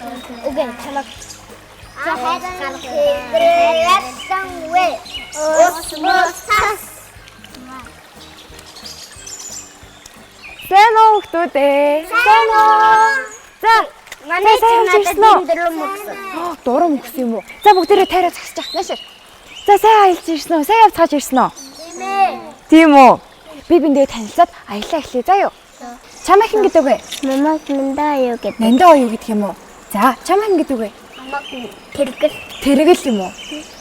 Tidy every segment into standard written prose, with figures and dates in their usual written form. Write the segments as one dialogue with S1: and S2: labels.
S1: Үгүй чамаг. Хайрсан вэ? Ус мус тас.
S2: Сайн уу хүмүүс ээ? Сайн уу? За,
S1: Манай
S2: сайн
S1: чи
S2: ирсэн
S1: надад
S2: үү?
S1: энэ дөрөв мөксөн.
S2: Дуран өгсөн юм уу? За бүгдээрээ тайраа зогсож. Наашир. За сайн аялж ирсэн үү? Сайн явцгааж ирсэн үү?
S1: Тийм ээ.
S2: Тийм үү? Би биндээ танилцаад аялаа эхлэе заа юу? Чамаа хэн гэдэг вэ?
S1: Намайг Нандаа юу гэдэг.
S2: Нандаа оюу гэдэг юм уу? За, чамаа хэн гэдэг вэ?
S1: Намайг Тэргэл.
S2: Тэрэгэл юм уу?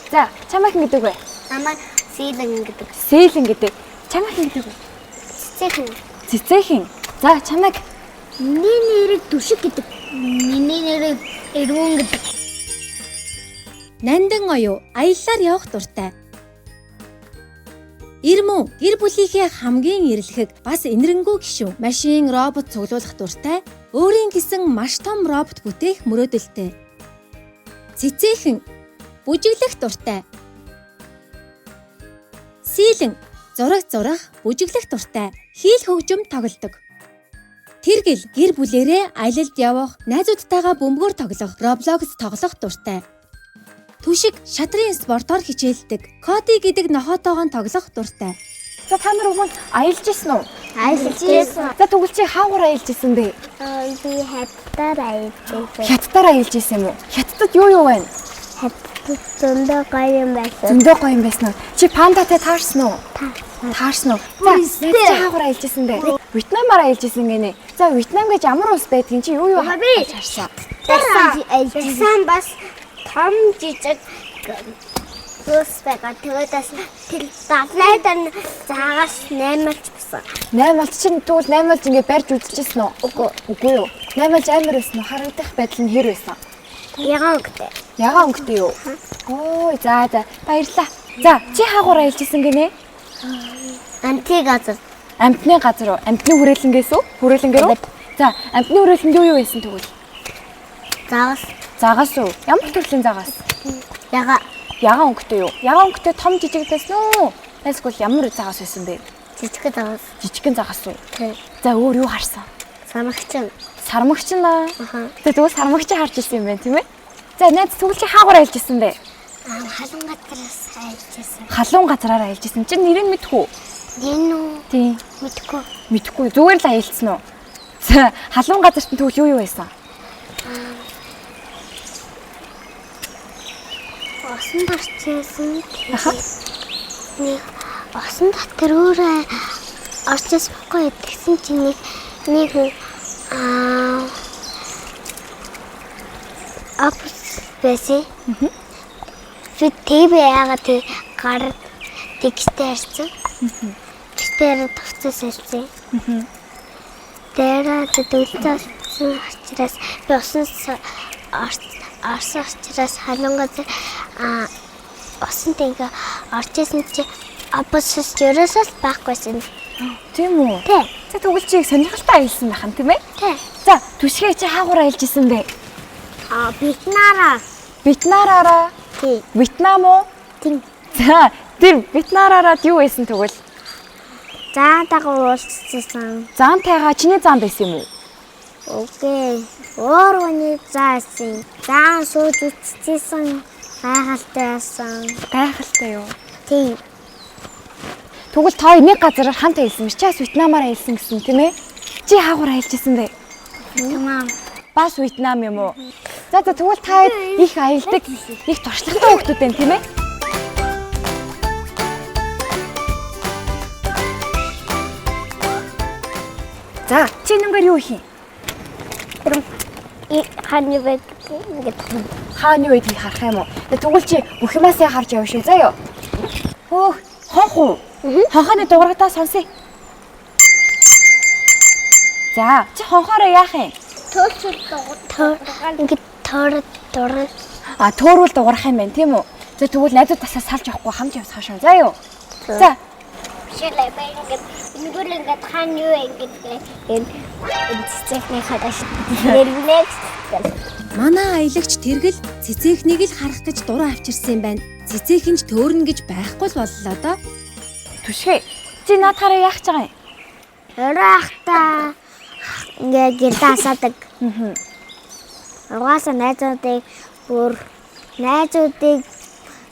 S2: За, чамаа хэн гэдэг вэ?
S1: Намайг Силэн гэдэг.
S2: Сэлэн гэдэг. Чамаа хэн гэдэг вэ?
S1: Цэцэхэн.
S2: Цэцэхэн. За, чамайг
S1: Миний нэрийг Түшиг гэдэг. Миний нэрийг Эргүн гэдэг.
S3: Нандин оюу аяллаар явах дуртай. Ирмүү гэр бүлийнхээ хамгийн эрэлхэг бас энэрэнгүй гишүүн. Машин, робот цуглуулах дуртай. Өөрийн гэсэн маш том робот бүтээх мөрөөдөлтэй. Цэцээхэн бүжиглэх дуртай. Сийлэн зураг зурах, бүжиглэх дуртай. Хийл хөгжим тоглодог. Тэргэл гэр бүлээрээ аялалд явах, найзуудтайгаа бөмбөгөөр тоглох, Roblox тоглох дуртай. Түшиг шатрын спортоор хичээлдэг. Коди гэдэг нохоотойгоо тоглох дуртай.
S2: За та нар өмнө аялж ирсэн үү?
S1: Аялж ирсэн.
S2: За тэгвэл чи хаагур аялж ирсэн бэ?
S1: Би хаттаар аялж ирсэн.
S2: Хятадаар аялж ирсэн юм уу? Хятадд юу юу байна?
S1: Хаттад зөндөө гоё юм байсан.
S2: Зөндөө гоё юм байсан уу? Чи пандатай таарсан уу? Таарсан уу? За, найз чи хаагур аялж ирсэн бэ? Вьетнамаар аялж ирсэн гинэ. За, Вьетнам гэж ямар улс байдгийг чи юу юу
S1: Би
S2: харсан?
S1: аялж ирсэн. Бас том жижиг бус байгаа. Тэгээд бас тэр далайд нь заагаас наймалж байсан.
S2: Наймалт чинь тэгвэл наймалж ингэ барьж үзчихсэн үү?
S1: Үгүй.
S2: Үгүй юу? Наймалж амар байсан уу? Харагдах байдал нь хэр байсан?
S1: Ягаан өнгөтэй.
S2: Ягаан өнгөтэй юу? Ой, за за, баярлалаа. За, чи хаагур аялж ирсэн гинэ?
S1: Антик газар.
S2: Амтны газар уу? Амтны хүрээлэнгээс үү? Хүрээлэнгээр үү? За, амтны хүрээлэнд юу юу байсан тэгвэл?
S1: Заагаас
S2: Загас уу? Ямар төрлийн загас?
S1: ягаа
S2: Ягаан өнгөтэй юу? Ягаан өнгөтэй том жижиг байсан уу? Эсвэл ямар загас байсан бэ?
S1: жижиг загас.
S2: Жижигхэн загас уу?
S1: Тий.
S2: За, өөр юу харсан?
S1: Самагчин.
S2: Сармагч наа.
S1: Аха.
S2: За, тэгвэл сармагч харж ирсэн юм байна, тийм ээ? За, найз тэгвэл чи хаагур аялж ирсэн бэ?
S1: Халуун газараас аялж ирсэн.
S2: Халуун газраар аялж ирсэн. Чи нэрийг мэдэх үү?
S1: Энэ үү?
S2: Тийм.
S1: Мэдгүй.
S2: Мэдхгүй. Зүгээр л аялцсан уу? За, халуун газарт нь тэгвэл юу юу байсан?
S1: Осон орчихсон.
S2: Аха.
S1: Нэг осон дотор өөрөө орчихсон байхгүй тэгсэн чинь нэг нэг хүн аа апс байсан. Би тэв яагаад тэр гар тэгстэй харсан. Тэгстэй тавцаас хэлсэн. Дээрээ төлөлтсөн учраас би усан орсон учраас халуун газар аа усан тэнгэ орж исэн чи апсс ерөөсөө л байхгүйсэн.
S2: Тийм үү?
S1: Тэ.
S2: За, тэгвэл чи их сонирхолтой аялсан байх нь, тийм ээ?
S1: Тэ.
S2: За, түшгээ чи хаагур аялж исэн бэ?
S1: Аа Вьетнамаараа.
S2: Вьетнамаараа.
S1: Тий.
S2: Вьетнам уу?
S1: Тийм.
S2: За, тэр Вьетнамаараа юу байсан тэгвэл?
S1: Заантайгаа уулзсан.
S2: Заантайгаа чиний заан байсан юм уу?
S1: Окей. Өөр хүний заасан. Заан сууж үзчихсэн. Гайхалтай байсан.
S2: Гайхалтай юу?
S1: Тийм.
S2: Тэгвэл та нэг газараар хамт аялсан биш? Чи бас Вьетнамаар аялсан гэсэн тийм ээ? Чи хаагур аялж исэн бэ?
S1: Вьетнам.
S2: Бас Вьетнам юм уу? За за тэгвэл та их аялдаг, их туршлагатай хүүхдүүд байна тийм ээ? За, чи нэмгээр юу хийх?
S1: Тэр хааны байд ингээд
S2: Хааны байдгийг харах юм уу? Тэгвэл чи бүх юмасаа харж явна шүү. За юу? Хөөх, хонх уу? Хонхооны дуурайдаа сонсъё. За, чи хонхоороо яах юм?
S1: төөлсөл дугаар ингээд тоор дуран
S2: А, төөрүүл дуурах юм байна, тийм үү? За, тэгвэл найзууд тасаа салж явахгүй хамт явцгаа шүү. За юу? За,
S1: шилээ бай ингээд энэгээр ингээд хаан юу ингээд энэ цэцэхний хадаш нэрнэ.
S3: Манай аялагч Тэргэл цэцээхнийг л харах гэж дуран авчирсан юм байна. Цэцээхэн ч төөрнө гэж байхгүй л боллоо доо.
S2: түшгэ. Чи наадхаараа яах гэж байгаа юм?
S1: Өрөө ахта ингээд гэрдээ асаадаг. Угаасаа найзуудыг бүр найзуудыг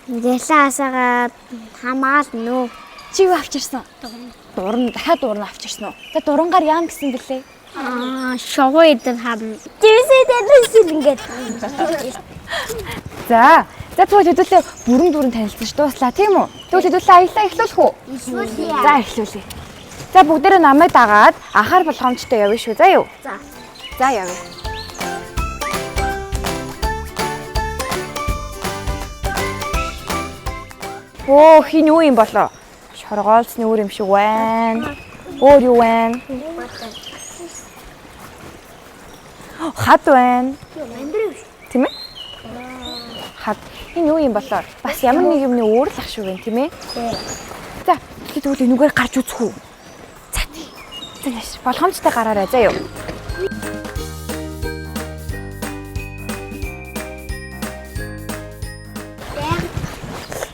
S1: гэлээ асаагаад хамгаална нөө.
S2: Чи юу авчирсан? Дуран, дахиад дуран авчирсан уу? За дурангаар яана гэсэн бэлээ?
S1: Аа, шогоо идэр харна. Жимсээ дэрсэн ингээд.
S2: За. За тэгвэл хэдүүлээ бүрэн дүүрэн танилцаж дууслаа тийм үү? Тэгвэл хэдүүлээ аяллаа эхлүүлэх үү?
S1: Эхлүүлье.
S2: За эхлүүлье. За бүгдээрээ намайг дагаад анхаар болгоомжтой явна шүү. За юу?
S1: За.
S2: За явъя. Оо хин юу юм болоо? Шоргоолцны үр юм шиг байна. Өөр юу байна? Хад байна. Тийм ээ? Хад. Энэ юу юм болоо? Бас ямар нэг юмны өөр л ах шиг байна, тийм ээ? За, тэгвэл энүүгээр гарч үзэх үү? За тий. За яаш, болгоомжтой гараарай заа юу.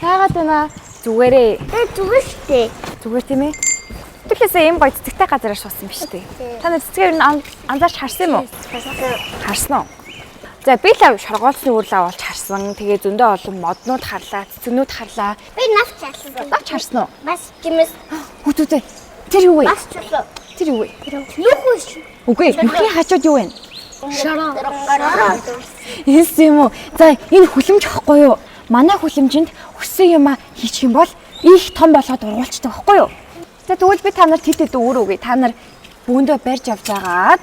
S2: Яагаад байна? Зүгээрээ.
S1: Тэ зүгээр штэ.
S2: Зүгээр тийм ээ. Тэгэлээсээ ийм гоё цэцэгтэй газараар суусан биш үү? Та нар цэцгээ ер нь анзаарч харсан юм уу? Харсан уу? За би л шоргоолцны үр лав олж харсан. Тэгээ зөндөө олон моднууд харлаа, цэцгнүүд харлаа.
S1: Би навч алсан.
S2: Навч харсан уу?
S1: Бас жимс.
S2: Хүүхдүүдээ тэр юу вэ?
S1: Бас чулуу.
S2: Тэр юу вэ?
S1: Нүх шүү.
S2: Үгүй, нүхний хажууд юу вэ?
S1: Шороо.
S2: Эс юм уу? За энэ хүлэмж واخгүй юу? Манай хүлэмжинд хүссэн юмаа хийчих юм бол их том болгоод ургуулчдаг واخгүй юу? За тэгвэл би та нар тэд тэд өөр үгүй. Та нар бөөндөө барьж авч агаад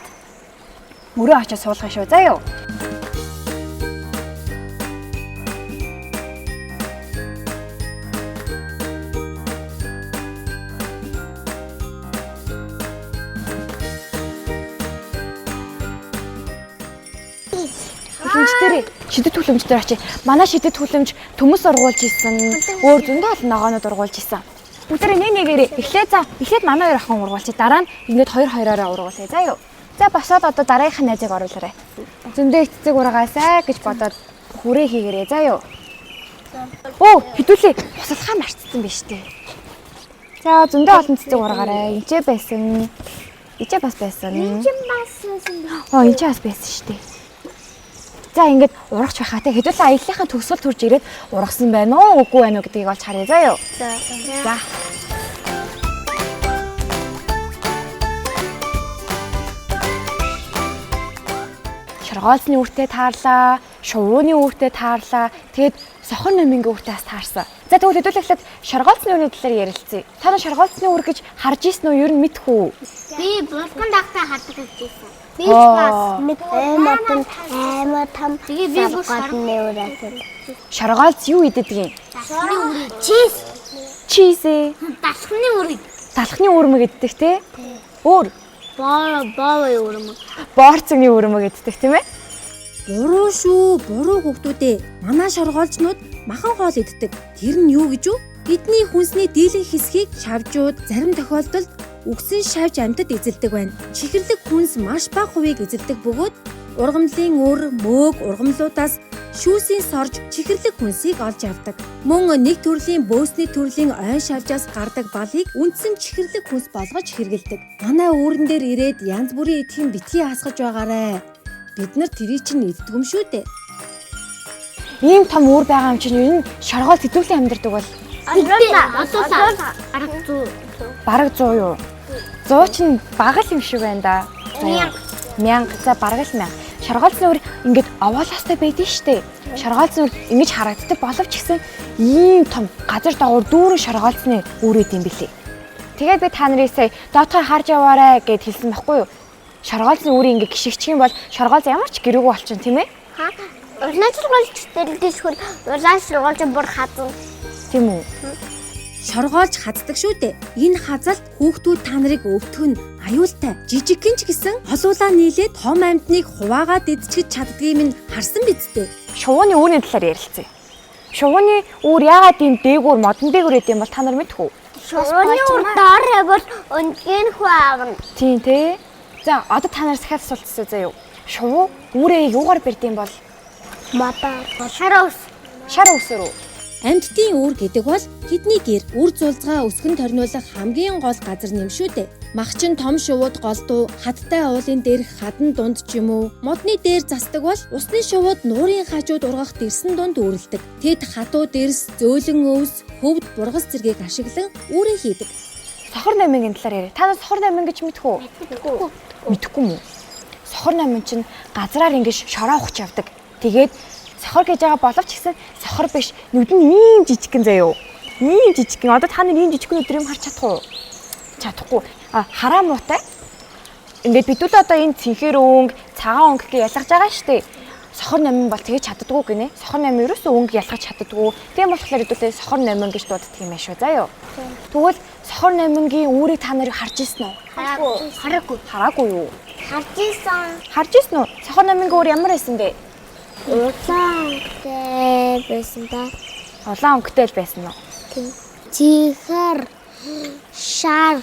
S2: мөрөө очиж суулгах шүү. За юу? Хүлэмж дээр шидэт хүлэмж дээр очив. Манай шидэт хүлэмж төмөс ургуулж исэн. Өөр зөндөө олон ногоонууд ургуулж исэн. Бүгдээрээ нэг нэгээрээ эхлээд за эхлээд манай хоёр охин ургуулчих. Дараа нь ингээд хоёр хоёроороо ургуулъя. За юу. За босоод одоо дараагийнхаа найзыг оруулаарай. Зөндөө их цэцэг ургаасай гэж бодоод хүрээ хийгээрэй. За юу. Оо хэдүүлээ босолхаа марцсан биш үү? За зөндөө олон цэцэг ургаарай. Энд байсан. Энд бас байсан.
S1: Энд бас байсан.
S2: Оо энд бас байсан шүү дээ. За ингээд урагч байхаа те хэдүүлээ аяллахын төгсгөл төрж ирээд ургасан байна уу үгүй байна уу гэдгийг олж харъя заа юу.
S1: За.
S2: За. Шоргоолцны үртэй таарлаа, шувууны үртэй таарлаа. Тэгээд сохор номингийн үртэй бас таарсан. За тэгвэл хэдүүлээ эхлээд шоргоолцны үрний талаар ярилцъя. Та нар шоргоолцны үр гэж харж ийсэн үү? Ер нь мэдэх үү?
S1: Би булган дахтаа хардаг гэж байсан. Би ч бас нэг аймаа том аймаа том. Тэгээ би бүр шоргоолцны
S2: Шоргоолц юу идэдэг юм?
S1: Далхны үрийг. Чиз.
S2: Чиз.
S1: Далхны үрийг.
S2: Далхны үрмэг иддэг те? Өөр.
S1: Боо боо үрмэг.
S2: Боорцны үрмэг иддэг тийм ээ?
S3: Буруу шүү, буруу хүүхдүүдээ. Манай шоргоолжнууд махан хоол иддэг. Тэр нь юу гэж үү? Бидний хүнсний дийлэнх хэсгийг шавжууд зарим тохиолдолд үгсэн шавж амьтад эзэлдэг байна. Чихэрлэг хүнс маш бага хувийг эзэлдэг бөгөөд ургамлын үр, мөөг ургамлуудаас шүүсийн сорж чихэрлэг хүнсийг олж авдаг. Мөн нэг төрлийн бөөсний төрлийн ойн шавжаас гардаг балыг үндсэн чихэрлэг хүнс болгож хэрэглэдэг. Манай үүрэн дээр ирээд янз бүрийн идэх юм битгий хасгаж байгаарэ. Бид нар тэрийг чинь иддэг юм шүү дээ.
S2: Ийм том үр байгаа юм чинь ер нь шоргоол хэдүүлэн амьдардаг бол
S1: Одоо арга зүү.
S2: бараг 100 юу? 100 чинь бага л юм шиг байна да.
S1: 1000.
S2: 1000. За бараг л 1000. Шоргоолцны үр ингээд овоолоостой байдэн штэ. Шоргоолцны үр ингэж харагддаг боловч гэсэн ийм том газар доогуур дүүрэн шоргоолцны үр идэм билээ. Тэгээд би та нарыг сая доотхой харж яваарэ гэд хэлсэн байхгүй юу? Шоргоолцны үрийг ингээд гიშгчих юм бол шоргоолц ямар ч гэрээгүй болчихно тийм ээ?
S1: Ха? Улаан шоргоолж дэрдээшхүр улаан шоргоолж бүр хазан.
S2: Тийм үү?
S3: Шоргоолж хаздаг шүү дээ. Энэ хазалт хүүхдүүд та нарыг өвтгөх нь аюултай. Жижигхэн ч гэсэн холуулаа нийлээд том амьтныг хуваагаад идчихэж чаддгийг минь харсан биз дээ.
S2: Шувууны үүрний талаар ярилцъя. Шувууны үүр яагаад ийм дээгүүр модон дээгүүр идэм бол та нар мэдэх үү?
S1: Шувууны үр доор бол өндгийн хүү аавна.
S2: Тийм тий. За одоо та нар сахиад асуулт асууя заяа юу? Шувуу үүрээ юугаар барьд юм бол?
S1: Модоор. Шар ус.
S2: Шар үсээр үү?
S3: Амьтдын үүр гэдэг бол тэдний гэр, үр зулзгаа өсгөн торниулах хамгийн гол газар юм шүү дээ. Махчин том шувууд голдуу, хадтай уулын дээрх хадан дунд ч юм уу, модны дээр застдаг бол усны шувууд нуурын хажууд ургах дэрсэн дунд үүрэлдэг. Тэд хатуу дэрс, зөөлөн өвс, хөвд бургас зэргийг ашиглан үүрээ хийдэг.
S2: Сохор номингийн талаар яриа. Та нар сохор номин гэж мэдэх үү?
S1: Мэдгүй.
S2: Мэдэхгүй юм уу? Сохор номин чинь газраар ингэж шороо ухаж явдаг. Тэгээд сохор гэж байгаа боловч гэсэн сохор биш. Нүд нь ийм жижигхэн заяо. Ийм жижигхэн. Одоо та нар ийм жижигхэн өдөр юм харж чадах уу? Чадахгүй. А хараа муутай. Ингээд бид үл одоо энэ цэнхэр өнгө, цагаан өнгө гэж ялгаж байгаа шүү дээ. Сохор номин бол тэгэж чаддаггүй гинэ. Сохор номин ерөөсөө өнгө ялгаж чаддаггүй. Тийм болохоор хэдүүлээ сохор номин гэж дууддаг юм байна шүү. Заа юу. Тэгвэл сохор номингийн үүрийг та нарыг харж ирсэн үү?
S1: Хараагүй. Хараагүй.
S2: Хараагүй юу?
S1: Харж исэн.
S2: Харж ирсэн үү? Сохор номингийн үүр ямар байсан бэ?
S1: Улаан өнгөтэй байсан да.
S2: Улаан өнгөтэй л байсан уу?
S1: Тийм. Чихэр шар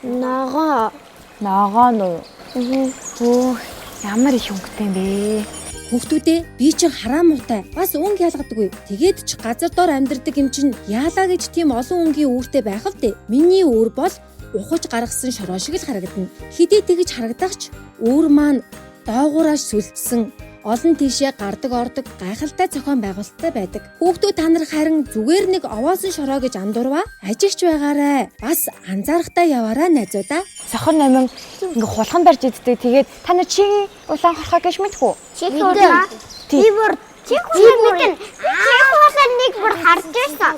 S1: ногоо.
S2: Ногоо нь уу? Өөх, ямар их өнгөтэй юм бэ?
S3: Хүүхдүүдээ би чинь хараа муутай бас өнгө ялгадаггүй. Тэгээд ч газар дор амьдардаг юм чинь яалаа гэж тийм олон өнгийн үүртэй байх вэ? дээ. Миний үүр бол ухаж гаргасан шороо шиг л харагдана. Хэдий тэгж харагдах ч үүр маань доогуураа сүлдсэн олон тийшээ гардаг ордог гайхалтай зохион байгуулалттай байдаг. Хүүхдүүд та нар харин зүгээр нэг овоосон шороо гэж андуурваа. Ажигч байгаарай. Бас анзаарахтаа яваарай найзуудаа.
S2: Сохор номин ингээ хулган барьж иддэг. Тэгээд та нар чигийн улаан хорхоо гэж мэдэх үү?
S1: Чихэр улаан.
S2: Тийм.
S1: Би бүр чихэр улаан мэдэн. Чихэр улаан нэг бүр харж байсан.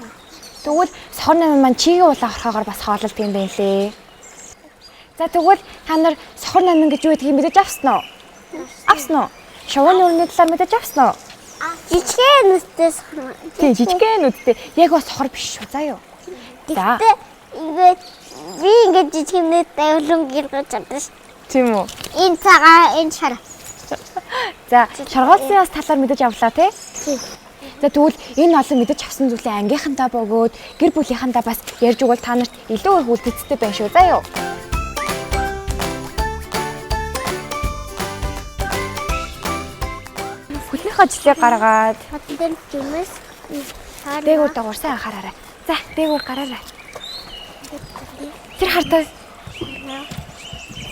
S2: Тэгвэл сохор номин маань чигийн улаан хорхоогоор бас хоололдог юм байна лээ. За тэгвэл та нар сохор номин гэж юу гэдгийг мэдэж авсан уу? Авсан уу? Шувууны өрний талаар мэдэж авсан уу?
S1: Жижигхэн нүдтэй сохор.
S2: Тийм, жижигхэн нүдтэй. Яг бас сохор биш шүү. За юу. За.
S1: Гэхдээ ингээд би ингээд жижигхэн нүдтэй улаан гэргэж чадсан ш.
S2: Тийм үү?
S1: Энэ цагаан, энэ шар.
S2: За, шоргоолсны бас талаар мэдэж авлаа тий?
S1: Тийм.
S2: За тэгвэл энэ олон мэдэж авсан зүйлээ ангийнхантаа бөгөөд гэр бүлийнхантаа бас ярьж өгвөл та нарт илүү их үлдэцтэй байх шүү. За юу. Хөлнийх ажлыг гаргаад
S1: Хатан дээр жимэс шар.
S2: дээгүүр дагуур сайн анхаараарай. За, дээгүүр гараарай. Тэр хартаа.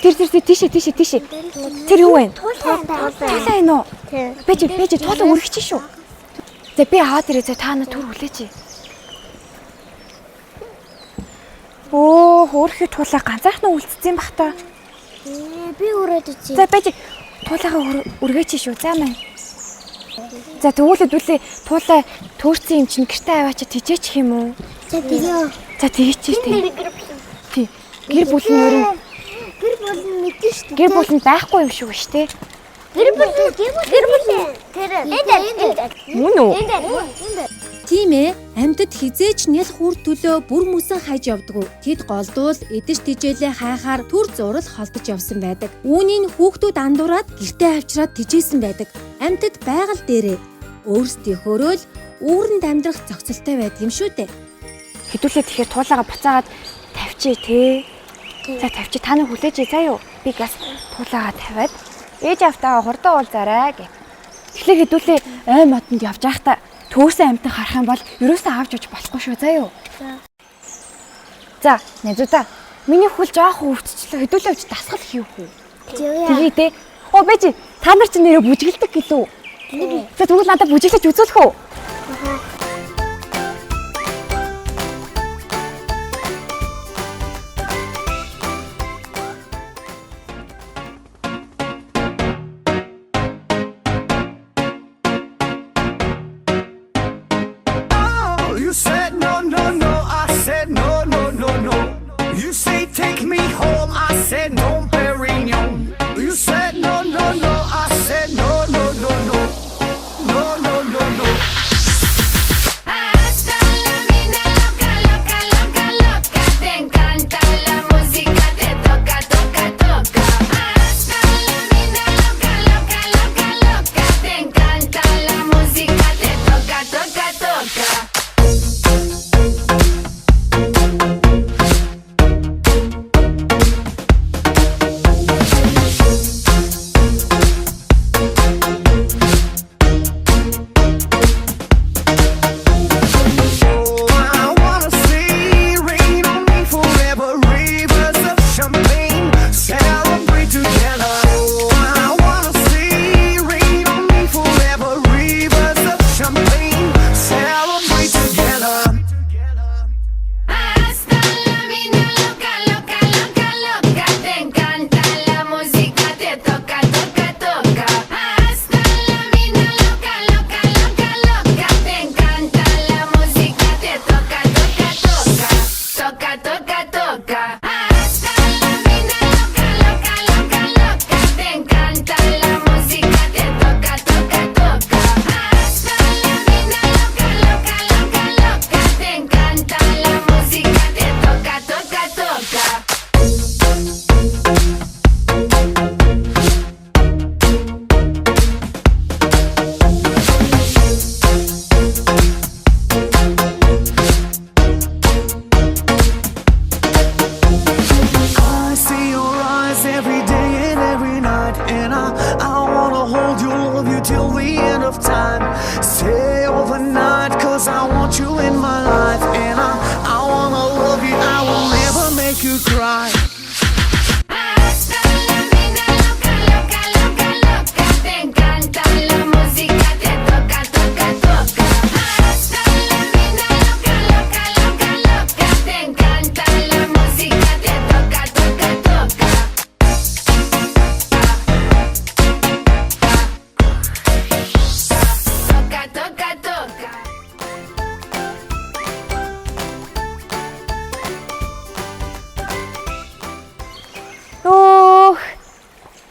S2: Тэр тэр тэр тийшээ тийшээ тийшээ. Тэр юу вэ?
S1: Туулай.
S2: Туулай энэ үү?
S1: Тийм.
S2: Бэж бэж туулай өргөч шүү. За би аваад ирээ за та нар түр хүлээч. Өө хөөрхий туулай ганцаархан үлдсэн бах та.
S1: Ээ, би өрөөд үзье.
S2: За бэж туулайгаа өргөөч шүү. За мэн. За тэгвэл хэдүүлээ туулай төөрсөн юм чинь гэртээ аваачаа тижээчих юм уу?
S1: За тэгээ.
S2: За тэгээч тий.
S1: Гэр бүл.
S2: Тий. Гэр бүл нь ер нь
S1: Гэр бүл нь мэдэн шүү дээ.
S2: гэр бүл нь байхгүй юм шиг ба шүү тий.
S1: Гэр бүл гэр бүл гэр бүл тэр энэ дээр.
S2: Мөн үү?
S1: Энэ дээр. Энэ дээр.
S3: Тийм ээ, амьтад хизээч нялх үр төлөө бүр мөсөн хайж явдаггүй. Тэд голдуул эдэж тижээлээ хайхаар түр зурал холдож явсан байдаг. Үүнийг хүүхдүүд андуураад гэртээ авчираад тижээсэн байдаг. Амьтад байгаль дээрээ өөрсдийнхөөрөө л үүрэнд амьдрах зохицолтой байдаг юм шүү дээ.
S2: Хэдүүлээ тэгэхээр туулайгаа буцаагаад тавьчих тий. За тавьчих та нар хүлээж заа юу. Би газ туулайгаа тавиад ээж автаа хурдан уулзаарай гэ. Тэгэхээр хэдүүлээ ой модонд явж байхдаа төөрсөн амтан харах юм бол ерөөсөө авч явж болохгүй шүү заа юу. За найзуудаа миний хөл жоохон өвдчихлөө хэдүүлээ авч дасгал хийх үү?
S1: Тэгээ.
S2: Тэгээ те. Оо бэж та нар чинь нэрээ бүжгэлдэг гэлүү. За тэгвэл надад бүжиглэж үзүүлэх үү?
S4: Oh, you said no, no, no. I said no, no, no, no. You say take me home. I said no, Perignon. You said no, no, no. I said no, no, no, no. No, no, no, no.
S5: Hasta la mina loca, loca, loca, loca. Te encanta la música, te toca, toca, toca. Hasta la mina loca, loca, loca, loca. Te encanta la música, te toca, toca, toca.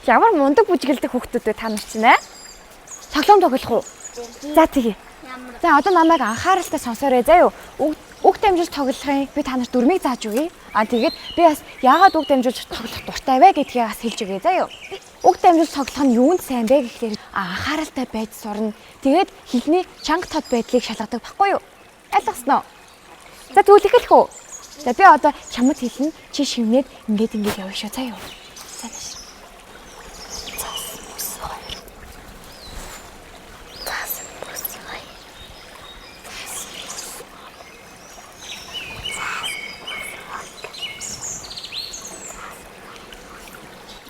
S2: Ямар мундаг бүжгэлдэг хүүхдүүд вэ та нар чинь аа? Тоглоом тоглох уу? За тэгье. За одоо намайг анхааралтай сонсоорой заа юу. Үг дамжуулж тоглохын би та нарт дүрмийг зааж өгье. А тэгээд би бас яагаад үг дамжуулж тоглох дуртай вэ гэдгийг бас хэлж өгье заа юу. Үг дамжуулж тоглох нь юунд сайн бэ гэхлээр анхааралтай байж сурна. Тэгээд хэлний чанга тод байдлыг шалгадаг баггүй юу? Ойлгосноо? За тэгвэл эхлэх үү? За би одоо чамд хэлнэ. Чи шивнээд ингээд ингээд явна шүү заа юу. За нааш. Цас мөс хоёр.
S1: Цас мөс хоёр.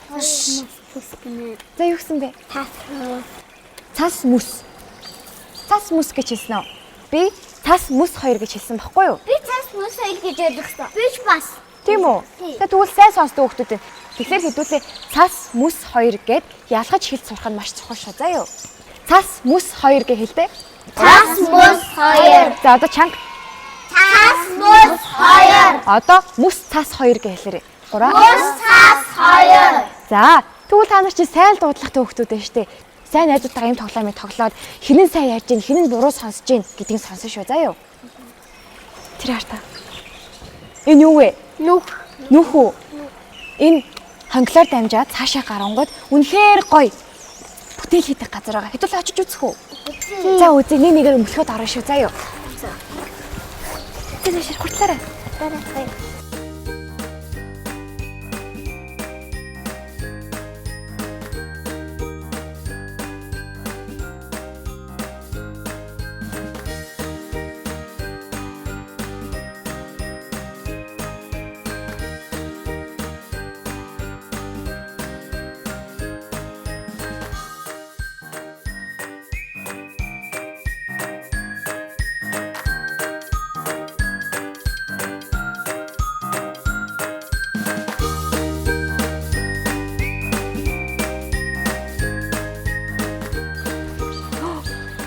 S1: Цас мөс гинэ.
S2: За юу гэсэн бэ?
S1: Цас мөс.
S2: Цас мөс. Цас мөс гэж хэлсэн үү? Би цас мөс хоёр гэж хэлсэн баггүй юу?
S1: Би цас мөс хоёр гэж ойлгосон. Би ч бас.
S2: Тийм үү?
S1: Тийм.
S2: За тэгвэл сайн сонсдог хүүхдүүд байна. Тэгэхээр хэдүүлээ цас мөс хоёр гэд ялгаж хэлж сурах нь маш чухал шүү. За юу? Цас мөс хоёр гэж хэлдэ.
S1: Цас мөс хоёр.
S2: За одоо чанга.
S1: Цас мөс хоёр.
S2: Одоо мөс цас хоёр гэж хэлээрэй. 3.
S1: Мөс цас хоёр.
S2: За тэгвэл та нар чи сайн л дуудлагатай хүүхдүүд байна шүү дээ. Сайн найзуудтайгаа юм тоглоомыг тоглоод хинэн сайн ярьж гин хинэн буруу сонсож гин гэдгийг сонсон шүү. За юу? Тэр харта. Энэ юу вэ?
S1: Нүх.
S2: Нүх үү? Энэ хонглоор дамжаад цаашаа гарангууд үнэхээр гоё бүтээл хийдэг газар байгаа. Хэдүүл очиж үзэх үү? За үзье. Нэг нэгээр өмлөхөд орно шүү. За юу?
S1: За.
S2: За наашир хурдлаарай.
S1: Дараа хоёр.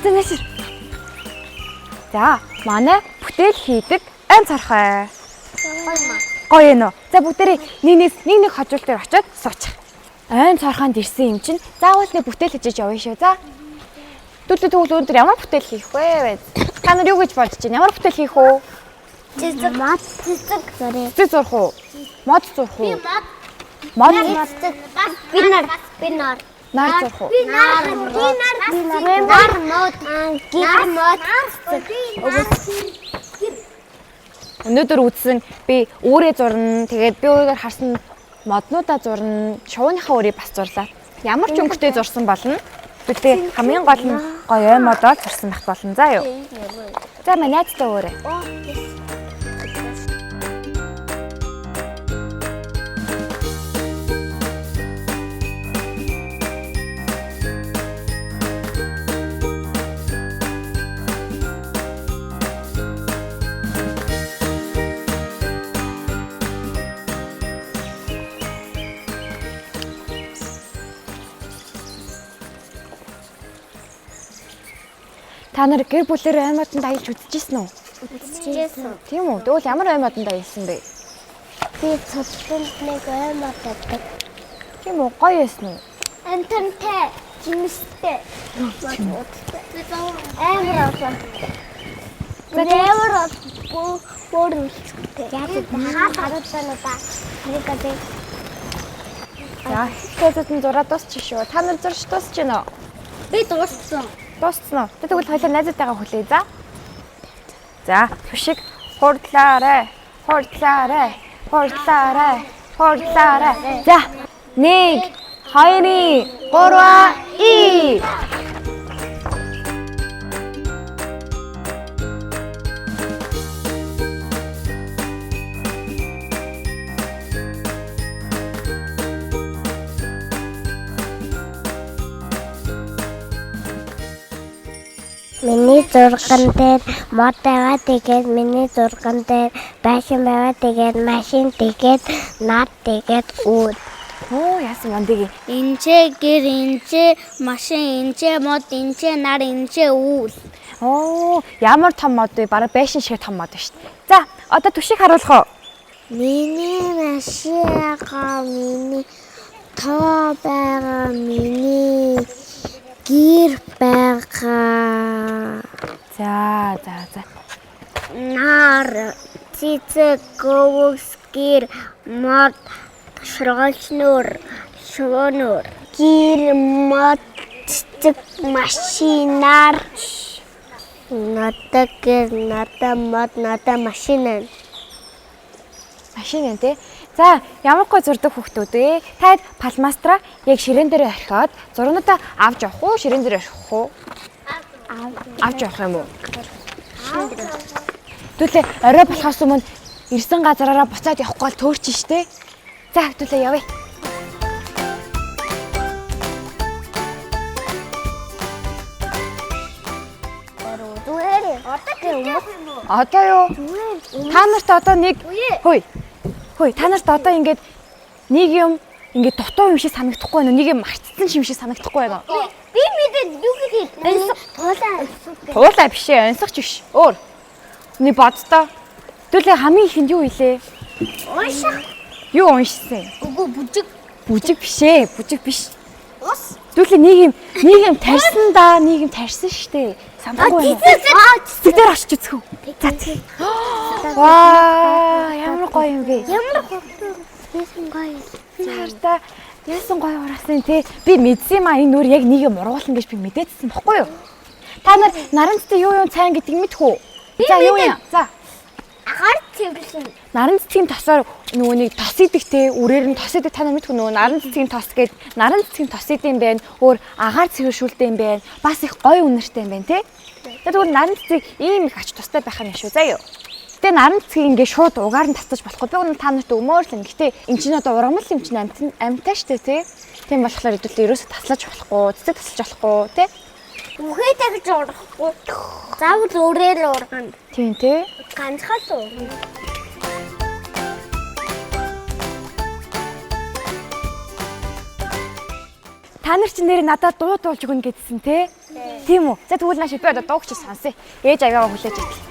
S2: За наашир. За манай бүтээл хийдэг айн цархай. Гоё юм уу? За бүгдээрээ нэг нэг нэг нэг хожуул дээр очиод суучих. Айн цархаанд ирсэн юм чинь заавал нэг бүтээл хийж явна шүү. За. Түлээ тэгвэл өндөр ямар бүтээл хийх вэ? Та нар юу гэж бодож байна? Ямар бүтээл хийх үү?
S1: Цэцэг. Мод. Цэцэг. Зорээ.
S2: Цэцэг зурх уу? Мод зурх уу?
S1: Мод.
S2: Мод
S1: Цэцэг. Би нар. Би нар.
S2: нар зурх уу?
S1: Би нар. Би нар. Би нар мод. Гэр мод. Цэцэг.
S2: Өнөөдөр үзсэн би өөрээ зурна. Тэгээд би өөрөөр харсан моднуудаа зурна. Шувууныхаа өрийг бас зурлаа. Ямар ч өнгөтэй зурсан болно. Гэтэ хамгийн гол нь гоё ой модоо зурсан байх болно. За юу. За манай найзтай өөрөө. Та нар гэр бүлээр ой модонд аялж үзчихсэн үү?
S1: Үзчихсэн.
S2: Тийм үү? Тэгвэл ямар ой модонд аялсан бэ?
S1: Би цодлонд нэг ой мод авдаг.
S2: Тийм үү? Гоё байсан уу?
S1: Антонтай, жимстэй. Модтай. Амар олон. Амар олон. Өөр үлцтэй. Яг хаа харуулсан уу та? Хэрэг гэдэг.
S2: За, найзууд нь зураа дуусчих шүү. Та нар зурж дуусч гэнэ үү?
S1: Би дууссан.
S2: Дууссан уу? Тэгвэл хоёлаа найзуудтайгаа хүлээе за. За, түшиг хурдлаарай. Хурдлаарай. Хурдлаарай. Хурдлаарай. За, 1 2 3 и.
S1: Миний зурган дээр мод байгаа, тэгээд миний зурган дээр байшин байгаа, тэгээд машин, тэгээд над, тэгээд үүд.
S2: Оо, яасан мандыг.
S6: Энчээ гэр, энчээ машин, энчээ мод, энчээ нар, энчээ үүл.
S2: Оо, ямар том мод вэ? Бараг байшин шиг том мод шүү дээ. За, одоо түшиг харуулах уу?
S1: Миний машин байгаа, миний Тоо байгаа, миний гэр байгаа.
S2: За за за.
S1: Нар, цэцэг, говс, гэр, мод, шоргоолжноор, шогооноор. Гэр, мод, цэцэг, машинаар. Надад гэр, надад мод, надад машин байна.
S2: Машин байна те. За, ямар гой зурдаг хүүхдүүд вэ? Та палмастра яг ширээн дээр орхиод зургуудаа авч явах уу, ширээн дээр орхих уу? Авч явах юм уу? Түлээ орой болохоос өмнө ирсэн газраараа буцаад явахгүй бол төөрч штэ. За, түлээ явъя.
S1: Зүгээр. Одоо гэр өмнөх
S2: Одоо юу? Та нарт одоо нэг хөөе. Хөөе, та нарт одоо ингээд нэг юм ингээд дутуу юм шиг санагдахгүй байна уу? Нэг юм марцсан юм шиг санагдахгүй байна уу?
S1: Би мэдээд юу гэхэл туулаа.
S2: Туулай биш ээ, онцгоч биш. Өөр. Нэг боддоо. Түлээ хамгийн ихэнд юу илээ?
S1: Унших.
S2: Юу уншсан?
S6: Үгүй бүжиг.
S2: Бүжиг биш ээ, бүжиг биш.
S6: Ус.
S2: Түлээ нэг юм тарьсан да, нэг юм тарьсан штэ. Санахгүй байна.
S1: Аа,
S2: Цэцэг дээр очиж үзэх үү? За тий. Ваа, ямар гоё юм бэ?
S1: Ямар гоё. Яасан гоё.
S2: Харта яасан гоё ураасан те. Би мэдсэн юм а энэ нүр яг нэг юм ургуулна гэж би мэдээдсэн бохгүй юу? Та нар наран цэцэг юу юу цайн гэдгийг мэдэх үү? За юу юм? За
S1: Агаар цэвэрлэн.
S2: наран цэцгийн тосоор нөгөө нэг тос идэг те үрээр нь тос идэг та нар мэдэх үү нөгөө наран цэцгийн тос гээд наран цэцгийн тос идэм байх өөр агаар цэвэршүүлдэг юм байна бас их гоё үнэртэй юм байна те. Тэгвэл наран цэцгийг ийм их ач тустай байх юм шүү заа юу. Гэтэ наран цэцгийг ингээ шууд угаар нь татаж болохгүй. Би өнө та нарт өмөөр л юм. Гэтэ эн чинь одоо ургамал юм чинь амьтай штэ те. Тийм болохоор хэдүүлээ ерөөсө таслаж болохгүй, цэцэг таслаж болохгүй те.
S1: Үхээ тэгж урахгүй. Заавал өөрөөр ургана.
S2: Тийм те.
S1: Ганцхан л ургана.
S2: Та нар чинь нэр надад дуу дуулж өгнө гэдсэн те. Тийм үү? За тэгвэл нааш би одоо дууг чи сонсъё. Ээж аваа хүлээж авъя.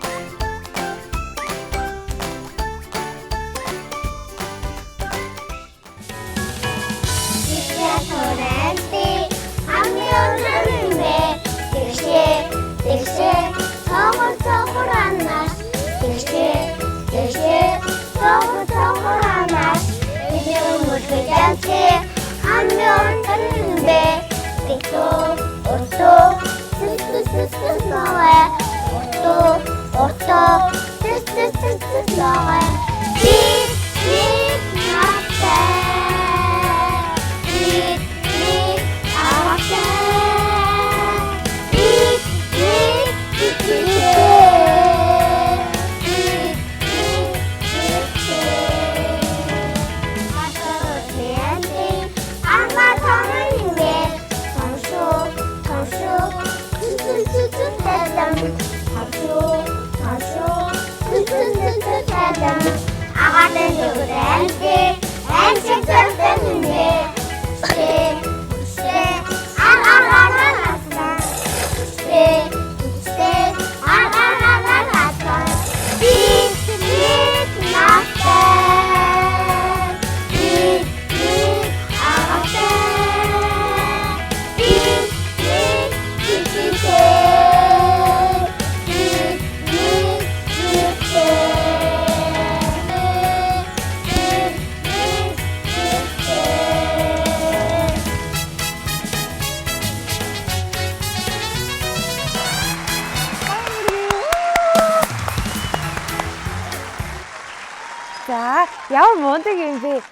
S2: За, ямар мундаг юм бэ?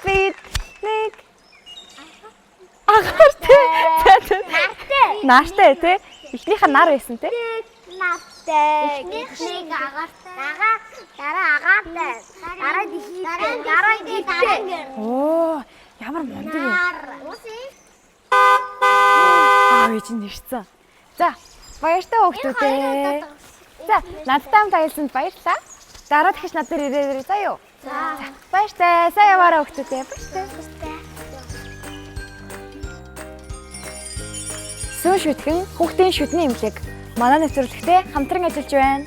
S2: Бид нэг агаартай. Нартай. Нартай тий. Эхнийх нь нар байсан тий.
S1: Нартай. Эхнийх агаартай. Дараа агаартай. Дараа дэлхийтэй. Дараа гэртэй.
S2: Оо, ямар мундаг юм.
S1: Нар.
S2: Аа, ээж нь ирсэн. За, баяртай хүүхдүүдээ. За, надтай хамт аялсанд баярлалаа. Дараа дахиж над дээр ирээрэй заа юу. За. Баяртай. Сайн яваарай хүүхдүүдээ. Баяртай. Сүүн шүтгэн хүүхдийн шүдний эмнэлэг манай нэвтрүүлэгтээ хамтран ажиллаж байна.